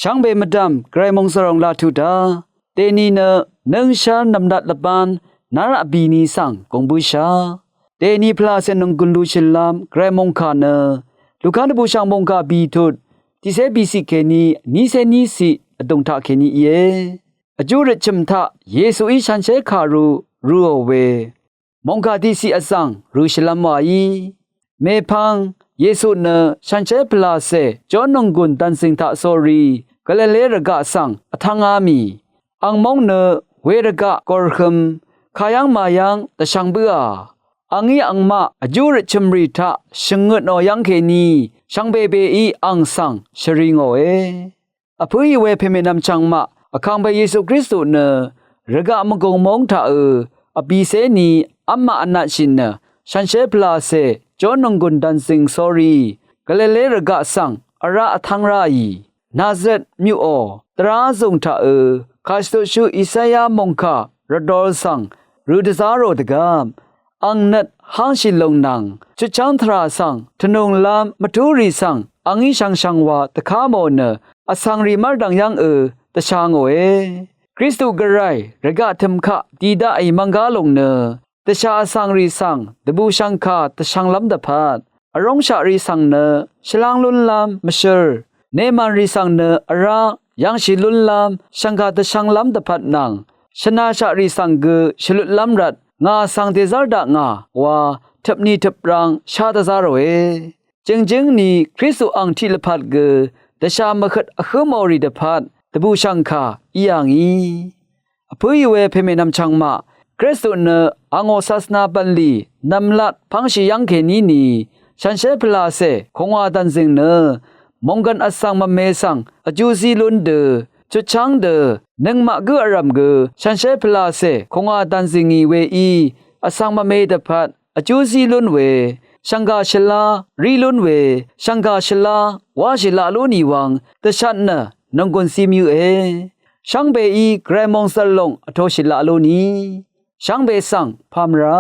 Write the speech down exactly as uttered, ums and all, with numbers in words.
Shvngbe mvdv̀m gvray mòngsvròng laq tuq dá dèni nø nøngshv́r nv̀mlat lvbán nár vbìni svng gùng bǿshà. Dèni pvlacè nònggùn lushìlv́m gvray mòngkà nø Luka dvbùshv̀ng mòngkà bì tut tiqcé bìciq kèní nícé níciq vdùng taqkèní íe. Vjú røt chø̀m taq Yesuí shànshér kàru røò we mòngkà tiqciq vzv̀ng røshìlv́m wàí. Mèpvng Yesu nø shànshér pvlacè Jón nònggùn dv̀nzìng taq sórí Galilé rvgaq svng vtv́ngá mì. Ang móng nø we rvgaq gòrhøm kayv́ng màyv́ng dvshvng bǿà. Angí angmaq vjú røt chø̀mrì taq shvngøtnò yv́ng kèní shvngbebeí ang svng shvri ngòe. Vpǿì we pèmènvm chvngmaq vkàngpè Yesu Kristu nø rvgaq mvgùng móng taqø vbìcé ni v́mmaq vnatshì nø shànshér pvlacè Jón nònggùn dv̀nzìng sórí Galilé rvgaq svng vrá vtv́ng ráì. Nazaret myuqò dvrázùng taqø kàshvtutshú Isaya mòngkà rvdol svng rø dvzá rò dvgvp ang nøt hángshì lùng nvng chutchv́ng tvrà svng tvnùnglv́m mvtúrì svng angí shvngshvng wa dvká mò nø vsvngrì mv́rdv̀ng yv́ngø dvsha ngòe. Kristu gvray rvgaq tø̀m kaq di daqì mvnggá lùng nø dvsha vsvngrì svng dvbùshv̀ngkà dvshvnglv́m dvpvt, vróngshaqrì svng nø shvláng lúnlv́m mvshǿr, nemànrì svng nø vrá yv̀ngshì lúnlv́m shv̀ngkà dvshvnglv́m dvpvt nvng shvnashaqrì svng gø shvlutlv́m rvt ngà svng dèzv́r dakngà wa tøpni tøprang shá dvzá ròe. Jø̀ngjǿng ni Kristu ang tiq lvpat gø dvsha mvhøt vhǿ mòrì dvpvt dvbùshv̀ngkà í yà ngì. Vpǿì we pèmènvm chvngmaq Kristu nø angò sasvna bv̀nlì nv̀mlat pv́ngshì yv́ng kèní ni shànshér pvlacè kùngwà dv̀nzìng nø mònggv̀n vsvng mvme svng vjú zí lún dø chutchv́ng dø nøngmaq gǿ vrv̀m gø shànshér pvlacè kùngwà dv̀nzìngì weí vsvng mvme dvpvt vjú zí lún we shv̀ngkà shvlá rí lún we shv̀ngkà shvlá wáshì laq lú nì wvng dvshat nø nònggùn cim yøqe. Shvngbeí gvray mòngzv̀l lòng vtoshì laq lú ni shvngbe svng pà mvrá